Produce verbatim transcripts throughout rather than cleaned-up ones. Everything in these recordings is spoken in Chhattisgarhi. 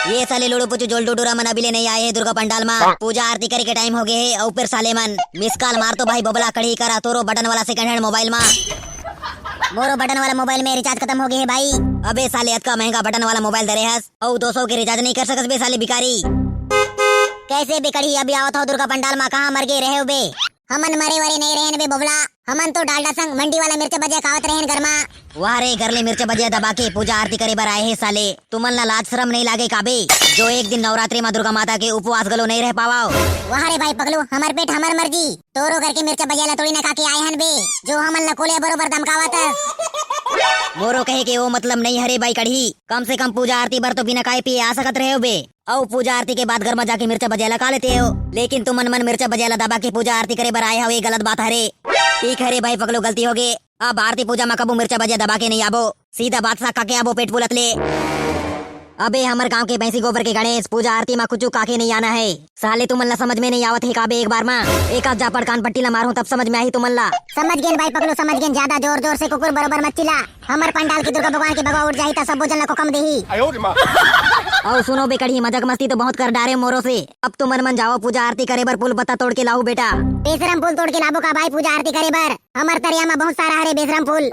ये साले लुड़ू पुचू जोल्डू टूरा मन अभी ले नहीं आए हे दुर्गा पंडाल मा। पूजा आरती करे के टाइम हो गए हे, अउ फिर साले मन मिस कॉल मार तो भाई बबला कढ़ी करा तोरो बटन वाला सेकंड हैंड मोबाइल मा। मोरो बटन वाला मोबाइल में रिचार्ज खत्म हो गए हे भाई। अबे साले, अतका महंगा बटन वाला मोबाइल धरे हस, अउ दो सौ के रिचार्ज नहीं कर सकस बे साले भिखारी। कैसे बे कढ़ी, अभी आवत हो दुर्गा पंडाल मा, कहाँ मर गए रहे हो बे? हमन मरे वरे नहीं रहेन बे बबला, हमन तो डालडा संग मंडी वाला मिर्चा बजिया खावत रहेन घर मा। वाह रे, घर ले मिर्चा बजिया दबा के पूजा आरती करे बर आए हे साले, तुमन ला लाज शरम नहीं लागे का बे, जो एक दिन नवरात्रि मा दुर्गा माता के उपवास गलो नहीं रह पावाओ? वाह रे भाई पगलू, हमर पेट हमर मर्जी, तोरो घर के मिर्चा बजिया ला थोड़ी ना खा के आए हन बे, जो हमन ला कोले बरोबर धमकावतस। मोरो कहे के वो मतलब नहीं हरे भाई कढ़ी, कम से कम पूजा आरती बर तो बिना खाए पिए आ सकत रहे हो बे। अउ पूजा आरती के बाद घर मा जाके मिर्चा बजिया ला खा लेते हो, लेकिन तुमन मन मिर्चा बजिया ला दबा के पूजा आरती करे बर आए हव, ये गलत बात हरे। ठीक हरे भाई पगलू, गलती हो गे। अब आरती पूजा मा कबू मिर्चा बजिया दबा के नहीं आबो, सीधा बादशाह खा के आबो पेट फुलत ले। अबे हमर गांव के भैंसी गोबर के गणेश, पूजा आरती मा कुछ खा के नहीं आना है। साले तुमन ला समझ में नहीं आवत हे का बे एक बार मा? एक आध जापड़ कान पट्टी ला मारूं तब समझ में आही तुमन ला। समझ गेन भाई पगलू, समझ गेन, ज्यादा जोर जोर से कुकुर बरोबर मत चिल्ला। हमर पंडाल के दुर्गा भगवान के भगवा उठ जाही त सबो जन ला कोकम देही। अउ सुनो बे कढ़ी, मजाक मस्ती तो बहुत कर डारे मोरो से। अब तुमन मन जाओ पूजा आरती करे बर फूल पत्ता तोड़ के लाहू बेटा। बेशरम फूल तोड़ के लाबो का भाई पूजा आरती करे बर? हमर तरिया मा बहुत सारा हरे बेशरम फूल।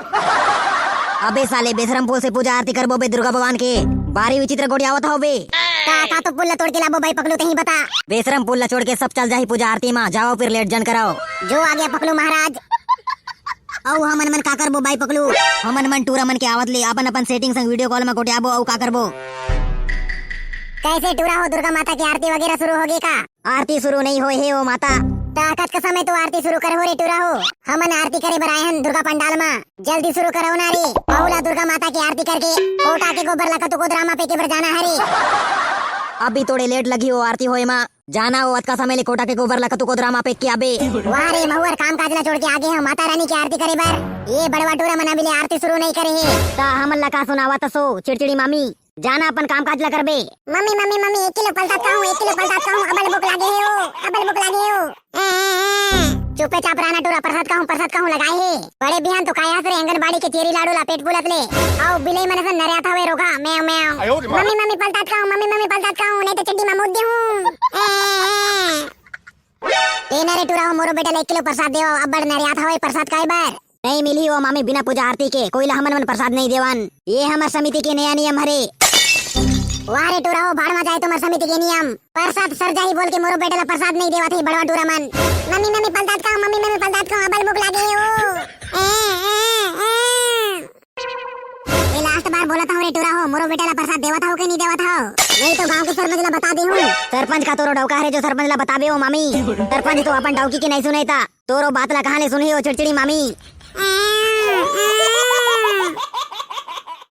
अबे साले, बेशरम फूल से पूजा आरती करबो बे दुर्गा भगवान के? बारी विचित्र गोठियावत हो बे। का, का तो फूल ला तोड़ के लाबो भाई पगलू, तही बता। बेशरम फूल ला छोड़ के सब चल जाही पूजा आरती मा, जाओ फिर लेट जन कराओ। जो आ गया पगलू महाराज। अउ हमन मन का करबो भाई पगलू? हमन मन टूरा मन के आवत ले अपन अपन सेटिंग संग वीडियो कॉल मा गोठियाबो, अउ का करबो? कैसे टूरा हो, दुर्गा माता की आरती वगैरह शुरू हो गई का? आरती शुरू नहीं होए हे ओ माता। त कतका समय तो आरती शुरू करे हो रे टूरा हो? हमन आरती करे बर आए हन दुर्गा पंडाल मा, जल्दी शुरू करो ना रे। अउ ला दुर्गा माता की आरती करके कोटा के गोबर ला कतको ड्रामा पे के बर जाना हरे। अभी थोड़े लेट लगी हो आरती होए मा। जाना हो, अतका समय ले कोटा के गोबर ला कतको ड्रामा पे के आबे। वाह रे महुअर, काम काज ला छोड़ के आगे हो माता रानी की आरती करे बर। ये बड़वा टूरा मन अभी ले आरती शुरू नहीं करे हे। त हमन ला का सुनावत सो चिड़चिड़ी मामी? जाना अपन काम काज ला करबे। मम्मी, मम्मी, मम्मी, एक किलो पलतात खाहूँ, एक किलो पलतात खाहूँ, अबल भूख लागे हे ओ, अबल भूख लागे हे ओ। ए, ए, ए। चुपे चाप रहना टूरा, प्रसाद खाहूँ, प्रसाद खाहूँ लगाए हे। बड़े बिहान तो खाए हस रे आंगनबाड़ी के चेरी लाडू ला पेट फूलत ले। अउ बिलई मन असन नरियात हवे रोगा, म्याऊ, म्याऊ। मम्मी, मम्मी, पलतात खाहूँ, मम्मी, मम्मी, पलतात खाहूँ, नहीं तो चड्डी मा मूत देहूँ। ए, ए, ए। ए ना रे टूरा हो, मोरो बेटा ला एक किलो प्रसाद देव, अब्बड़ नरियात हवय प्रसाद खाए बर। नहीं मिलही ओ मामी बिना पूजा आरती के, कोई ला हमन मन प्रसाद नहीं देवन। ये हमर समिति के नया नियम हरे। वाह रे टूरा हो, भाड़ मा जाए तुम्हर समिति के नियम। प्रसाद सर जाही बोल के मोरो बेटा ला प्रसाद नहीं देवत हे बड़वा टूरा मन। मम्मी, मम्मी, पलतात खाहूँ, मम्मी, मम्मी, पलतात खाहूँ, अबल भूख लागे हे ओ। ए, ए, ए। ये लास्ट बार बोलत हूँ रे टूरा हो, मोरो बेटा ला प्रसाद देवत हव के नहीं देवत हव? नहीं तो गांव के सरपंच ला बता देहूँ। सरपंच का तोरो डौका हरे जो सरपंच ला बताबे ओ मामी? सरपंच तो अपन डौकी के नहीं सुने ता, तोरो बात ला कहाँ ले सुनही ओ चिड़चिड़ी मामी?